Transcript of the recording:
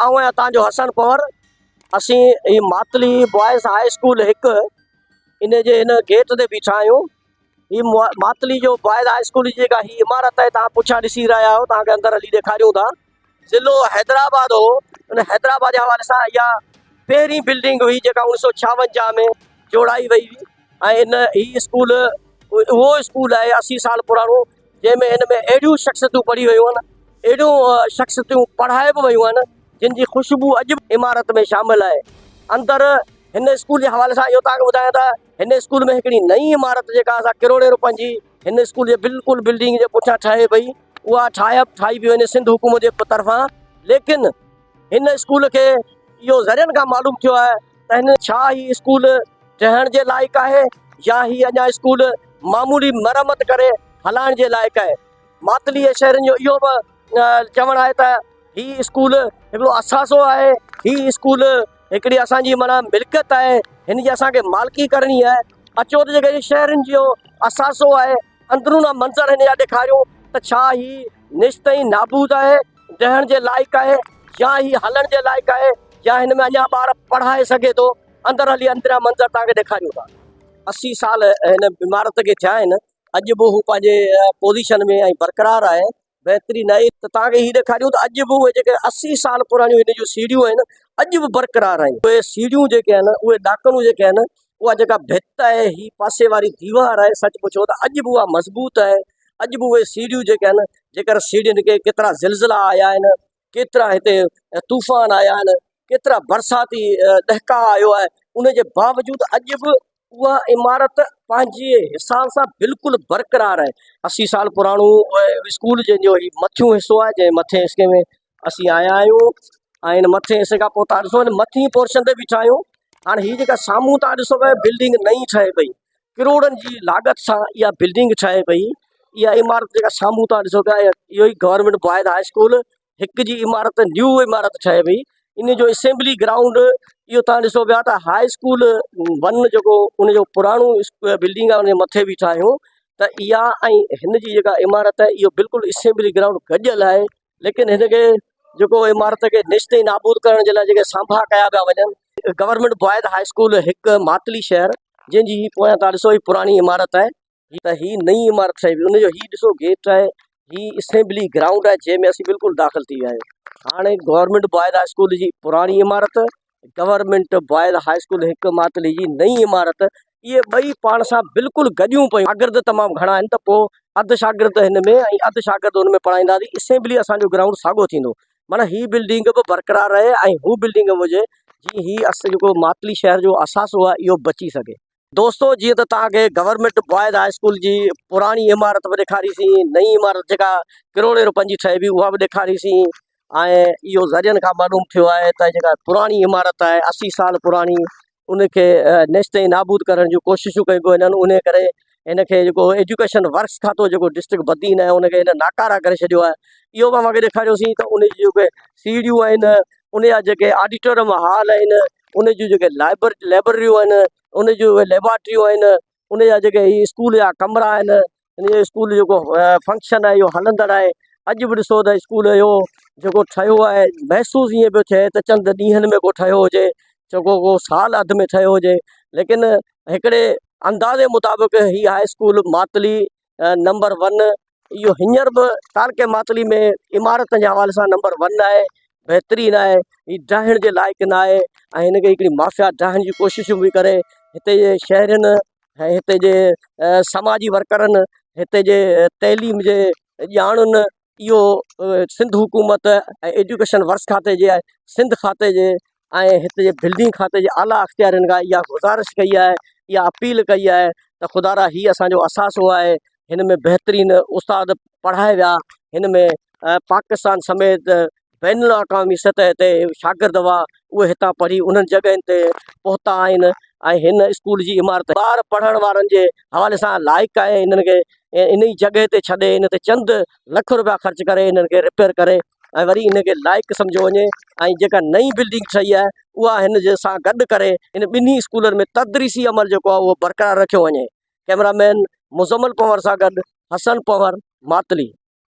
آئون آهيان توهان جو حسن پنهور. اسين هي ماتلي بوائز هاء اسڪول هڪ ان جي هن گيٽ تي بيٺا آهيون. هي ماتلي جو بوائز هاء اسڪول جي جيڪا هي عمارت آهي توهان پٺيان ڏسي رهيا آهيو، توهان کي اندر هلي ڏيکاريون ٿا. ضلعو حيدرآباد هو، ان حيدرآباد جي حوالي سان اها پهرين بلڊنگ هئي جيڪا اوڻيهه سو ڇاونجاهه ۾ جوڙائي وئي هئي ۽ ان هي اسڪول اهو اسڪول آهي 80 سال پراڻو جنهن ۾ هن ۾ اهڙيون شخصيتون پڙهي ويون آهن، اهڙيون شخصيتون پڙهائي به ويون آهن جن جي خوشبو اڄ به عمارت ۾ شامل آهي. اندر هن اسڪول جي حوالي سان اهو توهان کي ٻڌايان ته هن اسڪول ۾ هڪڙي نئين عمارت جيڪا اسان ڪروڙين روپين جي هن اسڪول جي بلڪل بلڊنگ جي پٺيان ٺهي پئي، اها ٺاهي پئي وڃي سنڌ حڪومت جي طرفان، ليڪن هن اسڪول کي اهو ذريعن کان معلوم ٿيو آهي ته هن ڇا هي اسڪول ٺهڻ جي لائق آهي يا هي اڃا اسڪول معمولي مرمت ڪري هلائڻ جي لائق آهي. ماتلي جي شهرين جو اهو به چوڻ آهي ته هي اسڪول هڪڙو اثاثو آهي، هي اسڪول هڪڙي اسان جي معنيٰ ملڪيت آهي، هن جي اسان کي مالڪي ڪرڻي آهي. اچو ته جيڪڏهن شهرين جو اثاثو آهي اندرون منظر هن جا ڏيکاريون ته ڇا هي نشت ۽ نابود آهي، ڊهڻ جي لائق آهي يا هي هلڻ جي لائق آهي يا هن ۾ اڃا ٻار پڙهائي سگهي ٿو. اندر هلي اندريان منظر توهان کي ڏيکاريون ٿا. 80 سال هن عمارت کي ٿيا آهن، اڄ به هو پنهنجي پوزيشن ۾ ۽ برقرار آهي، بهترين آهي ته توهان کي هي ڏيکاريون ته اڄ به اهي جيڪي 80 سال پراڻيون هن جون سيڙهيون آهن اڄ به برقرار آهن. اهي سيڙهيون جيڪي آهن، اهي ڏاڪڻون جيڪي آهن، اها جيڪا ڀت آهي، هي پاسي واري ديوار آهي، سچ پڇو ته اڄ به اها مضبوط آهي. اڄ به اهي سيڙهيون جيڪي آهن، جيڪر سيڙهين کي ڪيترا زلزلا آيا آهن، ڪيترا هتي طوفان آيا آهن، ڪيترا برساتي ڏهڪاء آيو آهي، ان جي باوجود اڄ به اها عمارت پنهنجي حساب سان بلڪل برقرار آهي. 80 سال پراڻو اسڪول جنهن جو هي مٿيون حصو آهي، جنهن مٿين حصي ۾ اسين آيا آهيون ۽ ان مٿين حصي کان پوء تان ڏسو مٿين پورشن تي بيٺا آهيون. هاڻي هي جيڪا سامهون تان ڏسو پيا بلڊنگ نئين ٺهي پئي، ڪروڙن جي لاڳت سان اها بلڊنگ ٺاهي پئي. اها عمارت جيڪا سامهون تان ڏسو پيا اهو ئي گورنمينٽ بوائز هاء اسڪول هڪ جي عمارت نيو عمارت ٺهي پئي. ان جو اسيمبلي گرائونڊ اهو تان ڏسو پيا ته هاء اسڪول ون جيڪو ان جو پراڻو بلڊنگ آهي ان جي مٿي بيٺا آهيون ته اها ۽ هن جي جيڪا عمارت آهي اهو بلڪل اسيمبلي گرائونڊ گڏيل آهي، ليڪن هن کي جيڪو عمارت کي نيست ۽ نابود ڪرڻ جي لاء جيڪي سانڀا ڪيا پيا وڃن. گورنمينٽ بوائز هاء اسڪول هڪ ماتلي شهر جنهن جي هي پويان تان ڏسو هي پراڻي عمارت آهي ته هي نئين عمارت ٺهي پئي ان جو هي ڏسو گيٽ آهي، هي اسيمبلي گرائونڊ آهي جنهن ۾ اسين بلڪل داخل ٿي ويا آهيون. هاڻي گورنمينٽ بوائز هاء اسڪول جي پراڻي عمارت، گورنمينٽ بوائز هاء اسڪول هڪ ماتلي جي نئين عمارت، اهي ٻئي پاڻ سان بلڪل گڏيون پيون. شاگرد تمام گهڻا آهن ته پوء اڌ شاگرد هن ۾ ۽ اڌ شاگرد ان ۾ پڙهائينداسين، اسيمبلي اسان جو گرائونڊ ساڳو ٿيندو، معنيٰ هي بلڊنگ به برقرار رهي ۽ هو بلڊنگ به هجي جيئن هي جيڪو ماتلي شهر جو اثاثو آهي اهو بچي سگهي. دوستو جيئن ته توهان کي گورنمينٽ بوائز هاء اسڪول جي پراڻي عمارت به ڏيکاريسين، نئين عمارت جيڪا ڪروڙين روپين جي ٺهي پئي اها به ڏيکاريسين ۽ اهو ذريعن کان معلوم ٿيو آهي ته جيڪا پراڻي عمارت آهي 80 سال پراڻي ان کي نيست ۽ نابود ڪرڻ جون ڪوششون ڪيون پيون وڃن. ان ڪري هن کي جيڪو ايجوڪيشن ورڪس کاتو جيڪو ڊسٽرڪٽ بدين آهي ان کي هن ناڪارا ڪري ڇڏيو آهي. اهو به اوهان کي ڏيکاريوسين ته ان جون جيڪي سيڙهيون آهن، ان جا جيڪي آڊيٽوريم هال آهن، ان جون جيڪي لائبريريون آهن، ان جون ليبارٽريون آهن، ان جا جيڪي هي اسڪول جا ڪمرا آهن، ان جو اسڪول جيڪو فنڪشن آهي اهو هلندڙ آهي. اڄ به ڏسو ته اسڪول جو جيڪو ٺهيو آهي محسوس ائين پيو ٿئي ته چند ڏينهن ۾ ڪو ٺهيو هجي، چڱو ڪو سال اڌ ۾ ٺهيو هجي، ليڪن هڪڙي اندازي مطابق هي high school Matli number one اهو هينئر به تعلقي ماتلي ۾ عمارتن جي حوالي سان نمبر ون آهي، بهترين آهي، هي ڊاهڻ جي لائق نه آهي ۽ هن کي هڪڙي مافيا ڊاهڻ جي ڪوششون پئي ڪري. هتي جي شهرين ۽ هتي جي سماجي ورڪرن، هتي جي تعليم جي ڄاڻن اهو سنڌ حڪومت ۽ ايجوڪيشن ورڪس کاتي جي سنڌ کاتي جي ۽ هتي جي بلڊنگ کاتي جي اعليٰ اختيارين کان اها گذارش ڪئي آهي، اها اپيل ڪئي آهي ته خدارا هي اسان جو اثاثو آهي، هن ۾ بهترين استاد پڙهائي ويا، هن ۾ پاڪستان سميت بين الاقوامي سطح تي شاگرد هئا، اهي هتان پڙهي انهن جڳهين تي پهتا آهن ۽ هن اسڪول جي عمارت ٻار پڙهڻ وارن جي حوالي سان لائق آهي، انهن کي انهي جڳهه تي ڇڏي ان تي چند لک روپيا خرچ ڪري انهن کي رپيئر ڪري ۽ وري ان کي لائق سمجهيو وڃي ۽ جيڪا نئين بلڊنگ ٺهي آهي اها هن جي سان گڏ ڪري ان ٻنهي اسڪولن ۾ تدريسي عمل جيڪو آهي اهو برقرار رکيو وڃي. ڪئميرا مين مزمل پنهور سان گڏ حسن پنهور، ماتلي.